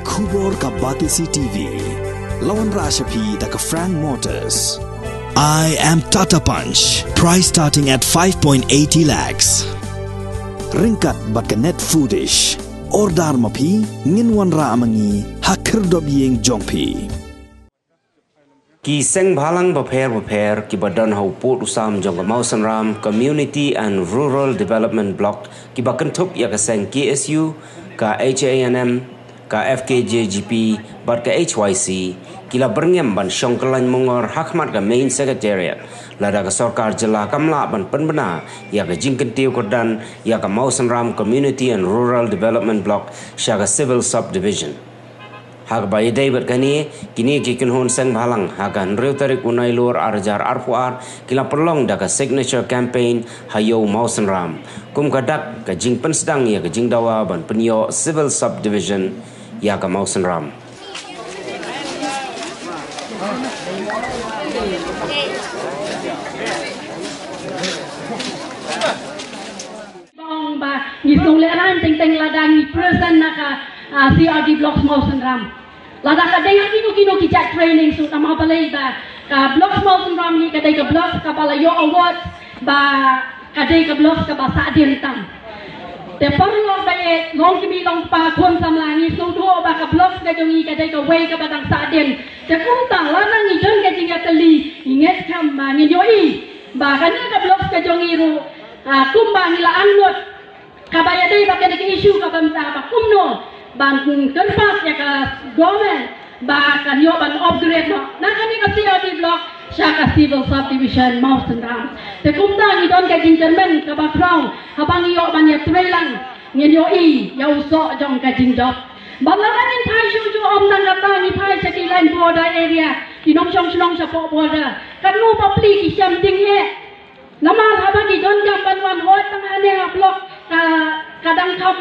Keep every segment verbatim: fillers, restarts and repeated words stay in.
Khubor ka Batesi T V. La wanrah sha phi da ka Frank Motors. I am Tata Punch. Price starting at five point eighty lakhs. Ryngkat bad ka Net Foodish. Order ma phi, ngin wanrah ma ngi ha khyrdop ïing jong phi. Ki seng bhalang bapher bapher kiba don ha u pud u sam jong ka Mawsynram Community and Rural Development Block, kiba kynthup ïa ka seng K S U, ka H A N M, ka F K J G P bad ka H Y C, ki la byrngem ban shong kyllain mungor ha khmat ka Main Secretariat, lada ka sorkar jylla kam lah ban pynbna ïa ka jingkyntiew kyrdan ïa ka Mawsynram Community and Rural Development Block sha ka Civil Subdivision. Ha kaba ïadei bad kane, kine ki kynhun seng bhalang ha ka hynriew tarik u Nailur ar hajar arphew ar ki la pynlong da ka signature campaign ha Ïew Mawsynram, kum ka dak ka jingpynsdang ïa ka jingdawa ban pynïoh Civil Subdivision ïa ka Mawsynram. Ba ong ba ngi sngewlehraiñ teng teng lada ngi present na ka, ah, C R D Block Mawsynram. Lada ka dei ha kino kino ki jait training, sngewthuh ma balei ba ka Block Mawsynram ngi ka dei ka block kaba la ïoh award ba ka dei ka block kaba sahdien tam. Te paralok ba ïeit, long kmie long kpa, khun samla, ngi sngewthuh ba ka block ka jong ngi ka dei kawei kaba dang sahdien. Te kumta lada ngi don ka jingïatylli, ngi ngeit skhem ba ngin ïohi ba kane ka block ka jong ngi ruh, ah, kumba ngi la angnud kaba ïadei bad kane ka issue kaba mynta ba kumno ban kyrpad ïa ka government ba kan ïoh ban upgrade noh na kane ka C R D Block sha ka Civil Subdivision Mawsynram. Te kumta ngi don ka jingkyrmen kaba khraw, haba ngi ïoh ban ïatreilang, ngin ïohi ïa u soh jong ka jingjop. Bad lada ngin phai shuh shuh, ym tang kata, ngi phai sha ki line border area, ki nongshong shnong shapoh border, katno bapli ki shem jingeh. Namar haba ki donkam ban wan hoi tang hangne ha block, ka, ka dang kham,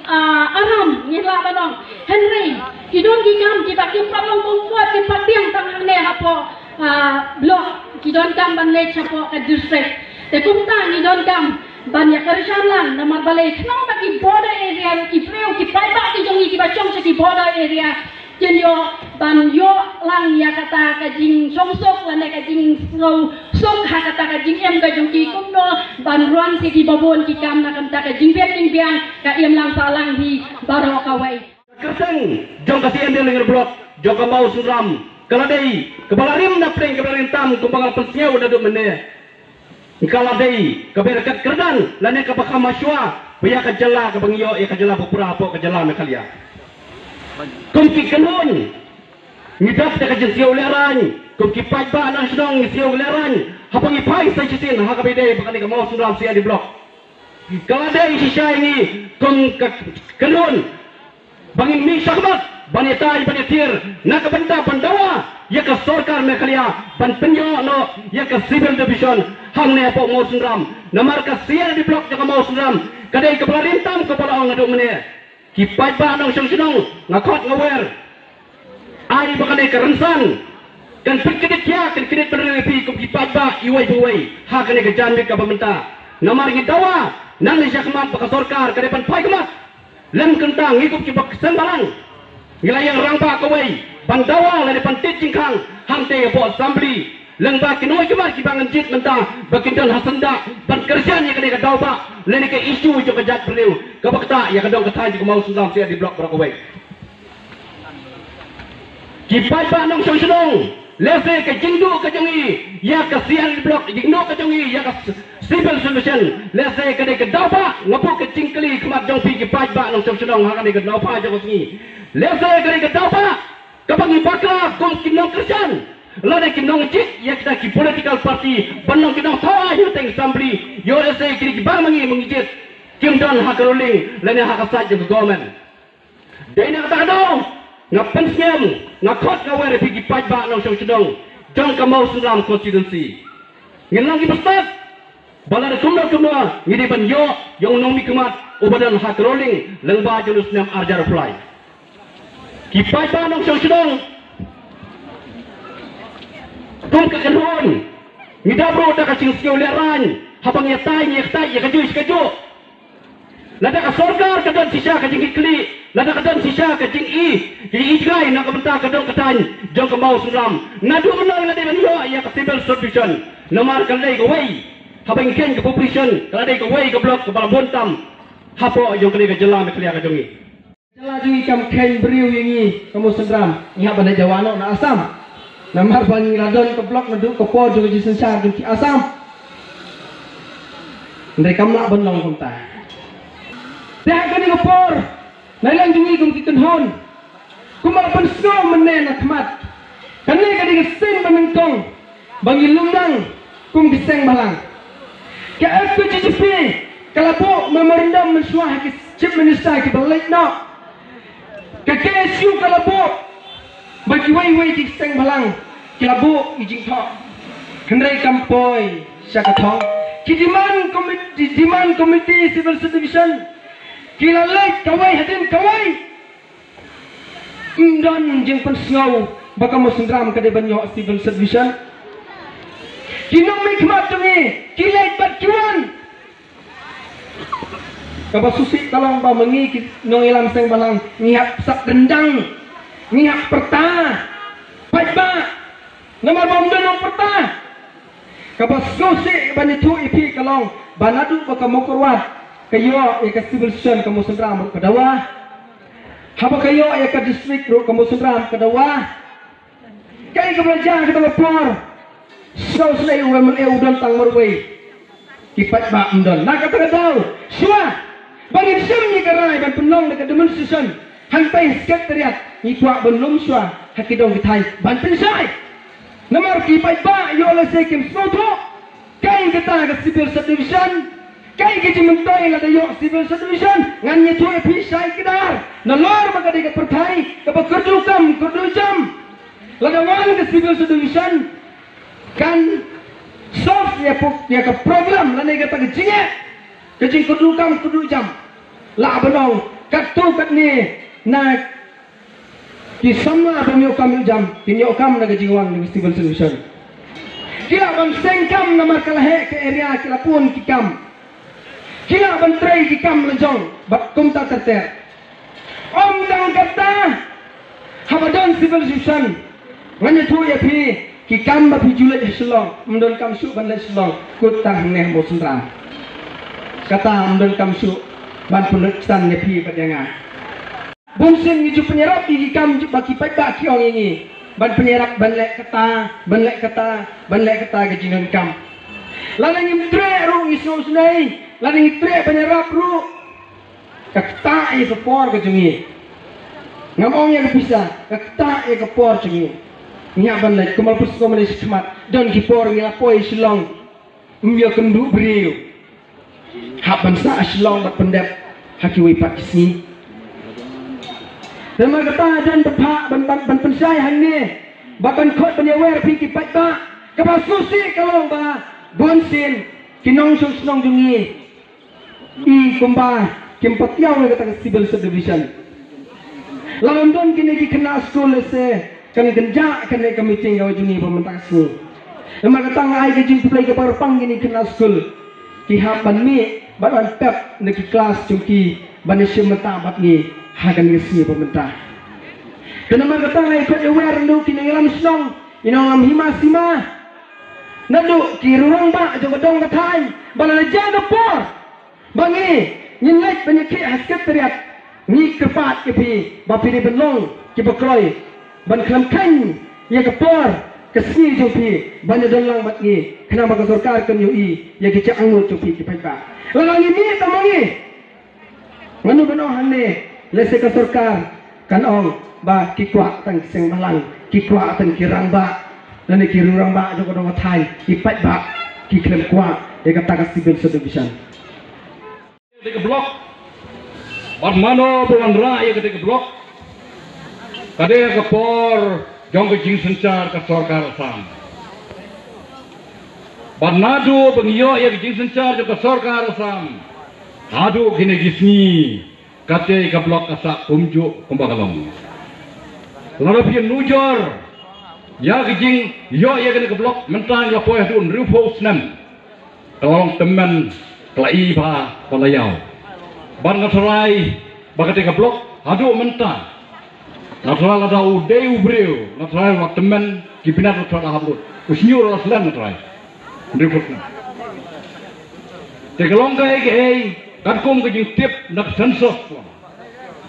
ah, aram, ngi lah ban ong. Hynrei ki don ki kam kiba kim pat long kumjuh, kim pat tieng tang hangne hapoh, ah, block, ki donkam ban leit shapoh ka district. Te kumta ngi donkam ban ïa kyrshan lang, namar balei, khnang ba ki border area, ki briew, ki paidbah ki jong ngi kiba shong sha ki border area, kin ïoh ban ïoh lang ïa kata ka jingshongsuk lane ka jingsngewsuk ha kata ka jingim ka jong ki, kumno ban rwang sha ki babun ki kam na ka bynta ka jingbit jingbiang, ka imlang sahlang hi baroh kawei. Kyrteng jong ka C R D Block jong ka Mawsynram ka la dei kaba la rim na pdeng, kaba la rim tam, kumba nga la pynsngew naduh mynne. Ka la dei kaba ryngkat kyrdan lane kaba kham mynshuwa ba ïa ka jylla kaba ngi ïoh ïa ka jylla ba pura hapoh ka jylla Meghalaya. Kum ki kynhun ngi dap da ka jingsngewlehraiñ, kum ki paidbah nongshong shnong ngi sngewlehraiñ haba ngi phai sa shisien ha kaba ïadei bad kane ka Mawsynram C R D Block. Ka la dei shisha ïa ngi kum ka kynhun ba ngin mih shakhmat ban ïatai ban ïatir na ka bynta ban dawa ïa ka sorkar Meghalaya ban pynïoh noh ïa ka Civil Division hangne hapoh Mawsynram. Namar ka C R D Block jong ka Mawsynram ka dei kaba la rim tam, kaba la ong naduh mynne. Ki paidbah nongshong shnong, nga khot nga wer, ai ba kane ka rynsan kan pynkyndiat ïa, kan kyndiat bynriew ïa phi kum ki paidbah iwei pa iwei ha kane ka janmiet kaba mynta. Namar ngi dawa nangne shakhmat ba ka sorkar ka dei ban phai khmat. Lem kynta ngi kum kiba seng bhalang ngi la ïeng rangbah kawei ban dawa lane ban tied jingkhang hangtei hapoh Assembly. Lyngba kino ki mar kiba ngan jied mynta ba kin don ha syndah ban kyrshan ïa kane ka daw ba lane ka issue jong ka jaitbynriew kaba ktah ïa ka dong ka thaiñ jong ka Mawsynram C R D Block baroh kawei. Ki paidbah nongshong shnong, lehse ka jingduh ka jong ngi ïa ka C R D Block, jingduh ka jong ngi ïa ka Civil Solution, lehse ka dei ka daw ba nga buh ka jingkylli khmat jong phi ki paidbah nongshong shnong ha kane ka daw ba jong ka sngi. Lehse ka dei ka daw ba kaba ngi bakla kum ki nongkyrshan lane ki nongjied ïa kita ki political party ban long ki nongthaw aiñ ha teng Assembly. Ïoh lehse kine kiba ma ngi ma ngi jied kim don ha ka ruling lane ha ka side jong ka government. Dei na kata ka daw nga pynsngem, nga khot nga wer ïa phi ki paidbah nongshong shnong jong ka Mawsynram constituency. Ngin long kiba stad ba lada kumno kumno ngi dei ban ïoh ïa u nongmihkhmat uba don ha ka ruling lyngba jong u snem ar hajar arphew lai. Ki paidbah nongshong shnong, kum ka kynhun ngi dap ruh da ka jingsngewlehraiñ haba ngi ïatai ngi ïatai ïa kajuh sha kajuh. Lada ka sorkar ka don shisha ka jingkitkhlieh, lada ka don shisha ka jing-i, ka jingijngai na ka bynta ka dong ka thaiñ jong ka Mawsynram, naduh mynno la dei ban ïoh ïa ka civil subdivision? Namar ka la dei kawei, haba ngi kheiñ ka population, ka la dei kawei ka block kaba la bun tam hapoh jong kane ka jylla Meghalaya ka jong ngi. Jylla jong ngi kam kheiñ briew ïa ngi ka Mawsynram, ngi hap ban leit dawa noh na Assam. Namar ba ngi la don ka block naduh ka por jong ka jingsynshar jong ki Assam. Hynrei kam lah ban long kumta. Te ha kane ka por, na liang jong ngi kum ki kynhun, kumba la pynsngew mynne na khmat, kane ka dei ka sien ba nyngkong ba ngi lum nang kum ki seng bhalang. Ka F K J G P ka la buh memorandum mynshuwa ha ki Chief Minister kiba leit noh. Ka K S U ka la buh ba kiwei wei ki seng bhalang ki la buh ki jingthoh. Hynrei kam poi sha ka thong. Ki demand committee, demand committee civil subdivision ki la leit kawei hadien kawei. Ym don jingpynsngew ba ka Mawsynram ka dei ban ïoh civil subdivision. Ki nongmihkhmat jong ngi ki leit bad ki wan. Kaba sngewsih ka long ba ma ngi ki nongïalam seng bhalang ngi hap sap dendang, ngi hap pyrta paidbah. Namar ba ym don nongpyrta. Kaba sngewsih ban ïathuh ïa phi ka long ba naduh ba ka Mawkyrwat ka ïoh ïa ka civil subdivision ka Mawsynram ruh ka dawa. Haba ka ïoh ïa ka district ruh ka Mawsynram ka dawa. Kaei kaba la jia ha kata ka por? Sngewsynei u M L A u don tang marwei. Ki paidbah ym don. Na kata ka daw, shuwa ba ngin shim ïa ka rai ban pynlong da ka demonstration hangtai ha Secretariat, ngi kwah ban lum shuwa ha ki dong ki thaiñ ban pynshai. Namar ki paidbah ïoh lehse kim sngewthuh. Kaei kata ka civil subdivision? Kaei ka jingmyntoi lada ïoh civil subdivision? Ngan ïathuh ïa phi shai kdar. Nalor ba ka dei ka pyrthei kaba kyrduh kam kyrduh jam. Lada wan ka civil subdivision kan solve ïa puk ïa ka problem lane kata ka jingeh, ka jingkyrduh kam kyrduh jam. Lah ban ong katto katne na ki samla bym ïoh kam ïoh jam kin ïoh kam na ka jingwan na ka civil subdivision. Ki lah ban seng kam namar ka la heh ka area ki la pun ki kam. Ki lah ban trei ki kam la jong bad kumta ter ter. Ym tang kata, haba don civil subdivision, ngan ïathuh ïa phi, ki kam ba phi ju leit ha Shillong, ym don kam shuh ban leit Shillong, kut tang hangne ha Mawsynram. Kata ym don kam shuh ban pynlut san ïa phi bad ïa nga. Bun sien ngi ju pynïarap ïa ki kam ba ki paidbah ki ong ïa ngi ban pynïarap ban leh kata, ban leh kata, ban leh kata ka jingdonkam. Lada ngim treh ruh ngi sngewsynei, lada ngi treh ban ïarap ruh. Ka ktah ïa ka por ka jong ngi. Ngam ong ïa ka pisa, ka ktah ïa ka por jong ngi. Ngi hap ban leit kumba la pynshong mynne shakhmat, don ki por ngi la poi Shillong. Ym ïoh kynduh briew. Hap ban sah Shillong bad pyndep ha kiwei pat ki sngi. Te namar kata jan bphah ban ban ban pynshai hangne. Bad ban khot ban ïawer phi ki paidbah. Kaba sngewsih ka long ba bun sien ki nongshong shnong jong ngi. I kumba kim pat ïaw ïa kata ka civil subdivision. Lada ym don kine ki khynnah skul lehse kan kynjah kane ka meeting ka jong ngi ba mynta ka sngi. Namar kata nga ai ka jingkhublei kaba kyrpang kine ki khynnah skul ki hap ban mih bad ban pep na ki klas jong ki ban ïashim bynta bad ngi ha kane ka sngi ba mynta. Te namar kata nga ai khot ïawer naduh ki nongïalam shnong, ki nongïalam hima sima, naduh ki rangbah jong ka dong ka thaiñ ba lada jia ka por ba ngi ngin leit ban ïakhih ha Secretariat, ngi kyrpad ïa phi ba phi dei ban long kiba kloi ban khlem kheiñ ïa ka por ka sngi jong phi ban ïadon lang bad ngi, khnang ba ka sorkar kan ïohi ïa ki jingangnud jong phi ki paidbah. Lada ngi mih tang ma ngi, mano mano hangne, lehse ka sorkar kan ong ba ki kwah tang ki seng bhalang, ki kwah tang ki rangbah, lane ki rangbah jong ka dong ka thaiñ, ki paidbah ki khlem kwah ïa kata ka civil subdivision. Ka dei ka block. Bad mano ba wanrah ïa ka dei ka block? Ka dei ka por jong ka jingsynshar ka sorkar Assam. Bad naduh ba ngi ïoh ïa ka jingsynshar jong ka sorkar Assam haduh kine ki sngi, ka dei ka block ka sah kumjuh kumba ka long. Lada phi nujor ïa ka jingïoh ïa kane ka block mynta ngi la poi haduh hynriewphew snem. Ka long tymmen ka la i bha ka la ïaw. Bad nga tharai ba kata ka block haduh mynta, nga tharai lada u dei u briew, nga tharai la tymmen ki bnat, nga tharai la hap lut, u shñiuh la slem, nga tharai. Hynriew phew snem. Te ka long kaei kaei, katkum ka jingtip na ka census,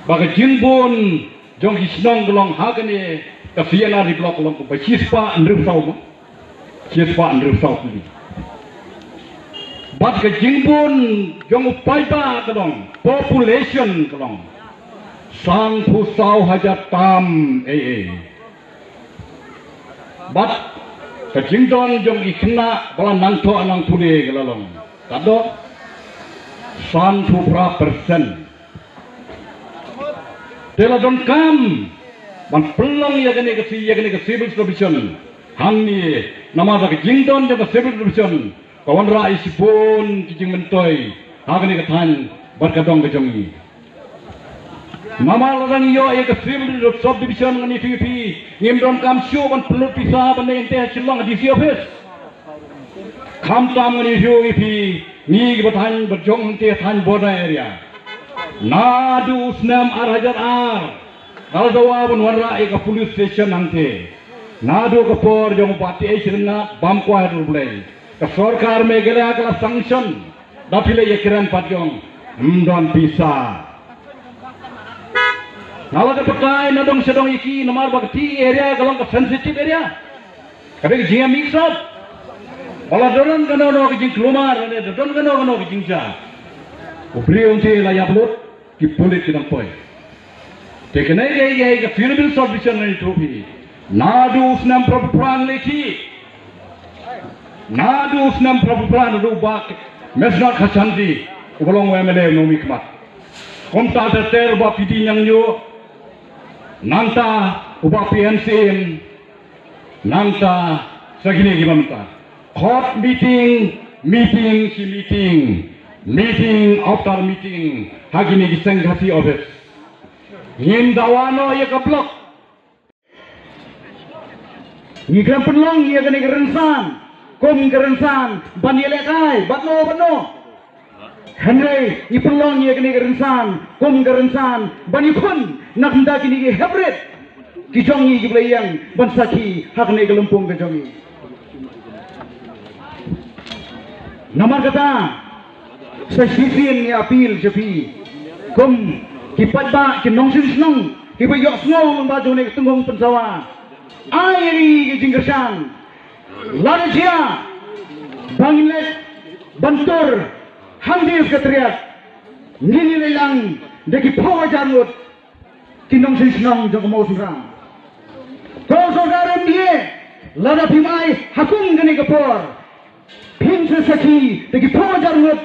ba ka jingbun jong ki shnong ka long ha kane ka C and RD block ka long kumba shispah hynriew saw mo. Shispah hynriew saw tylli. Bad ka jingbun jong u paidbah ka long, population ka long sanphew saw hajar tam ei ei. Bad ka jingdon jong ki khynnah ba la nang thoh nang pule ka la long, ka dei sanphew phra percent. Te la donkam ban pynlong ïa kane ka ci-, ïa kane ka civil subdivision hangne, namar da ka jingdon jong ka civil subdivision ka wanrah ïa shibun ki jingmyntoi ha kane ka thaiñ bad ka dong ka jong ngi. Namar lada ngi ïoh ïa ka civil subdivision, ngan ïathuh ïa phi, ngim donkam shuh ban pynlut pisa ban leit hangtei ha Shillong ha D C office. Khamtam ngan ïathuh ïa phi, ngi kiba thaiñ ba jong hangtei, thaiñ border area, naduh u snem ar hajar ar, ka la dawa ban wanrah ïa ka police station hangtei. Naduh ka por jong u Bah T H Ryngat bam kwai ha U Blei, ka sorkar Meghalaya ka la sanction. Da phi leit ïakren pat jong, ym don pisa. Nga la da batai na dong sha dong ïa ki, namar ba kata area ka long ka sensitive area. Ka dei ka jingïa mix up. Ba la don kano kano ka jingkulmar, lane da don kano kano ka jingjia, u briew hangtei la ïap lut, ki pulit ki nang poi. Te kane ka, ka, ka civil subdivision ngan ïathuh phi, naduh u snem phra phew phra ngi leit hi. Naduh u snem phra phew phra, naduh u Bah Mesnat Kharsanti uba long u M L A u nongmih khmat. Kumta ter ter u Bah P D Ñiangñiuh, nangta u Bah P N Syiem, nangta sa kine kiba mynta. Khot meeting, meeting shi meeting, meeting after meeting ha kine ki seng Khasi office. Ngin dawa noh ïa ka block. Ngi khlem pynlong ïa kane ka rynsan kum ka rynsan ban ïalehkai bad no bad no. Hynrei ngi pynlong ïa kane ka rynsan kum ka rynsan ban ïakhun na ka bynta kine ki heprit ki jong ngi kiba la ïeng ban sakhi ha kane ka lympung ka jong ngi. Namar kata, sa shisien ngi appeal sha phi kum ki paidbah, ki nongshong shnong kiba ïohsngew lyngba jong kane ka tyngkong pynsawa, ai ïa ngi ki jingkyrshan. Lada jia ba ngin leit ban tur hangtei ha Secretariat, ngin ïaleit lang da ki phew hajar ngut ki nongshong shnong jong ka Mawsynram. Ko sorkar M D A, lada phim ai ha kum kane ka por, phin sa sakhi da ki phew hajar ngut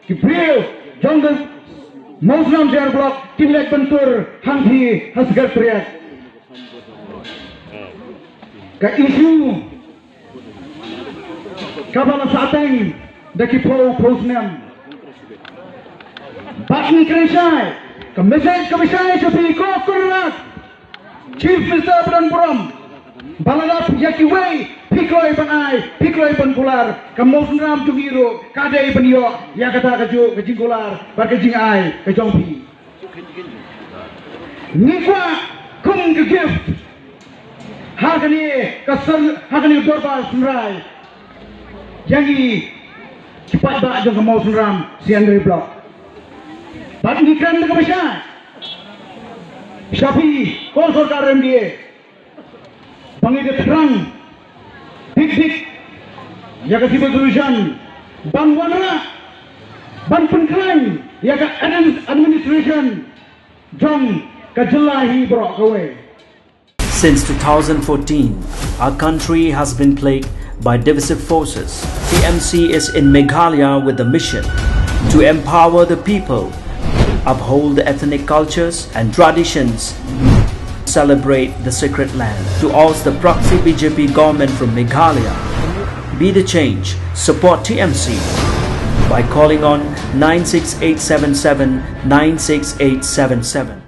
ki briew jong ka Mawsynram C R block kin leit ban tur hangtei ha Secretariat. Ka issue kaba la sahteng da ki phew phew snem. Bad ngi kren shai, ka message kaba shai sha phi ko Conrad, Chief Minister ba don burom, ba lada ïa kiwei phi kloi ban ai, phi kloi ban kular, ka Mawsynram jong ngi ruh ka dei ban ïoh ïa kata kajuh ka jingkular bad ka jingai ka jong phi. Ngi kwah kum ka gift ha kane ka syn-, ha kane ka dorbar synrai ïa ngi ki paidbah jong ka Mawsynram C and RD block. Bad ngi kren da kaba shai sha phi ko sorkar M D A, ba ngin da thrang bit bit ïa ka civil division ban wanrah ban pynkhlaiñ ïa ka admin-, administration jong ka jylla hi baroh kawei. Since two thousand fourteen, our country has been plagued by divisive forces. T M C is in Meghalaya with the mission to empower the people, uphold the ethnic cultures and traditions, celebrate the sacred land. To oust the proxy B J P government from Meghalaya, be the change, support T M C by calling on nine six eight seven seven nine six eight seven seven.